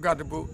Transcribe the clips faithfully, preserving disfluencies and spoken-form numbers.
Gade bo.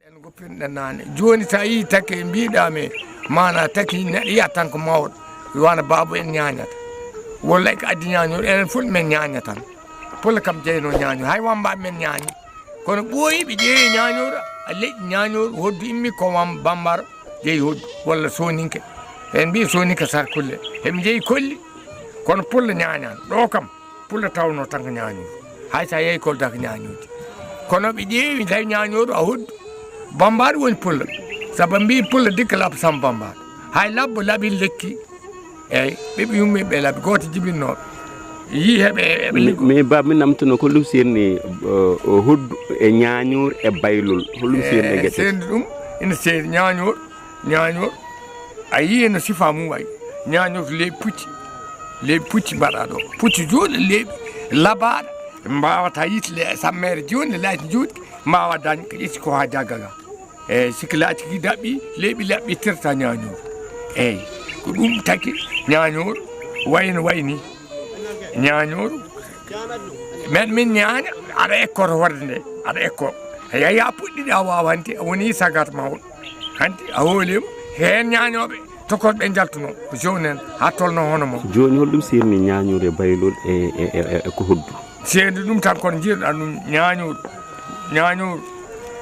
En goppinɗen naane. Jooni, so a yii taki mbiɗa mi, maana taki neɗɗo yiya tan ko mawɗo, wano baaba en ñaañata. Wallay ko addi ñaañoor, enen fof men ñaaña tan. Pullo kam jeyno ñaañoor, hay wamba men ñaañi. Kono ɓooyi ɓe ƴeewi ñaañoor, a leƴƴi ñaañoor, hoddu immi ko wam bambara, jeyi hoddu, walla soninke. En mbi soninke sarkulle, heɓe jeyi kolli, kono pullo ñaañan. Ɗo kam, pullo tawno tan ko ñaañuuji. Hay sa yehi Kolda ko ñaañuuji. Kono ɓe ƴeewi tawi ñaañooru a hoddu. Bambaɗo woni pullo. Sabu mbi pullo dikka labbo Samba Bambaɗo. Hay labbo laɓi lekki. Eyyi, ɓe ɓe yummi ɓe laɓi. Gooto jibinno. Yi heɓe, eɓe liggo. Mi, mi ba mi namtuno ko ɗum sirni, uh, hoddu e ñaañuur e baylol. Holɗum sirni e gete? Sirni ɗum, ina seeri ñaañuur. Ñaaño, a yii no sifa mum wayi. Ñaaño to leeɓi pucci. Leeɓi pucci mbaɗa ɗo. Pucci juuɗe leeɓi labaaɗe. Mbawata yiite le sammere jooni laaci juuɗe. Mbawa dañ ko ƴetti ko ha jagga ga. Eyyi, sikki laaci ki daɓɓi, leeɓi laɓɓi tirta ñaaño. Eyyi, ko ɗum taki ñaaño wayno wayni. Ñaaño, men min ñaaña, aɗa ekko to worde nde, aɗa ekko. A yaya puɗɗiɗi a wawa hanti, a woni sagat mawɗo. Hanti a hoolima, heen ñaañooɓe tokoto ɓe njaltuno, ko jownen, haa tolno hono mo. Jooni, holɗum sirni ñaañuur e baylol e, e, e, e ko hoddu? Seedi ɗum tan kono jiiɗoɗaa ɗum ñaañuur, ñaañuur,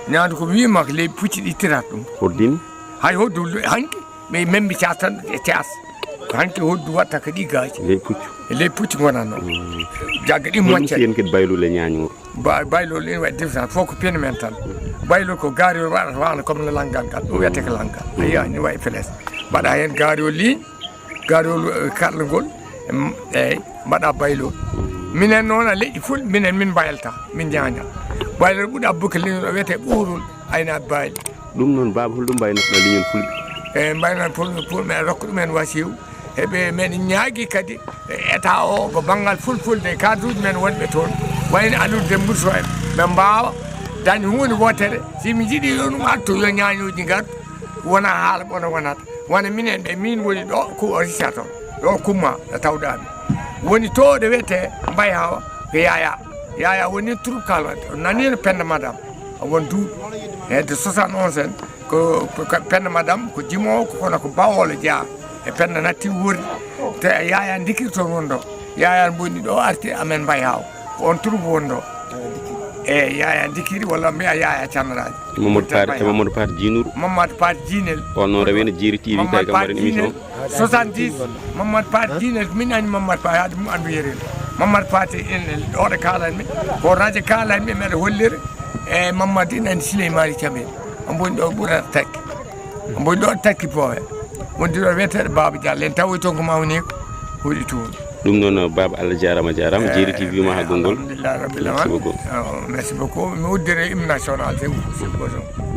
ñaandu ko wiima ko leydi pucci ɗi tirata ɗum. Hoddini? Hay hoddu hanki, ɓe membi cas tan e cas. Ko hanki hoddu watta ko ɗiggaaji. Leydi puccu? E leydi pucci ngonatno. Mm. Jagga ɗi mocca. Holɗum sirni kadi baylol e ñaañuur? Ba-, baylol ina waɗi différence, fof ko piyani men tan. Baylol ko gaari o waɗata wano comme no langal ngal, ɗum wiyete ko langal. A yiya, ina waɗi flèche. Mbaɗa heen gaari o ligne, gaari o, eh, karlagol, em, eyyi, mbaɗa baylol. Minen noon a leƴƴi fof, minen min mbaylata, min ñaaña. Baylor ɓuuɗa Abubakar leñol o wiyetee Ɓuurol Aynaaɓe Baali. Ɗum noon, baaba, holɗum mbaynotoɗaa leñol Fulɓe? E mbaynoto Fulɓe, Fulɓe men rokka ɗumen wasiyu. Heɓe men ñaagi kadi e état o ko banngal fulfulde e cadre uji men wonɓe toon, wayno Aliou Dembourou Sow en, ɓe mbaawa dañde huunde wootere. Si mi jiɗi yo ɗum artu, yo ñaañooji ngar, wona haala bona wonata. Wona minen ɓe, min woni ɗo ko o Richard toon, ɗo Kumma ɗo tawɗaami. Woni to ɗo wiyetee Mbayhawa ko Yaya. Yaya woni troupe kalante, o nani no Penda Madam. O won duuɓi hedde soixante-onze en, ko, ko, ko Penda Madam, ko jimoowo, ko kono ko bawolo jeyaa. E Penda natti wuurde. Te Yaya Ndikiri toon woni ɗo. Yaya boni ɗo arti amen Mbayhawa. Ko on troupe woni ɗo. E Yaya Ndikiri walla mbiya Yaya Canaraaji. Mamadou Paate, Mbayhawa. Mamadou Paate Jiinuru. Mamadou Paate Jiinel. On noon rewino Jeeri T V kay Mamadou kam Paate mbaɗen émission. Jiinel, soixante-dix, Mamadou Paate Jiinel, min anndi Mamadou Paate, haade mum anndu yerin. Mamadou Paate en, en, ɗo ɗo kaalanmi, ko radio kaalanmi, mbeɗa hollira e Mamadou ina anndi Siley Mari Camin. Omo woni ɗo ɓurata takki. Omo woni ɗo takki poowe. Wonde ɗo wiyeteeɗo Baaba Diallo, en tawoy toon ko mawni ko, hoɗi toon. Ɗum noon, Baaba, Allah jaaraama, jaaraama. Jeeri T V ma haa gonngol. Alhamdulillah, Rabbil Merci alamin. Beaucoup. Oh, merci beaucoup. Mi uddire hymne national, c'est vous, c'est vous.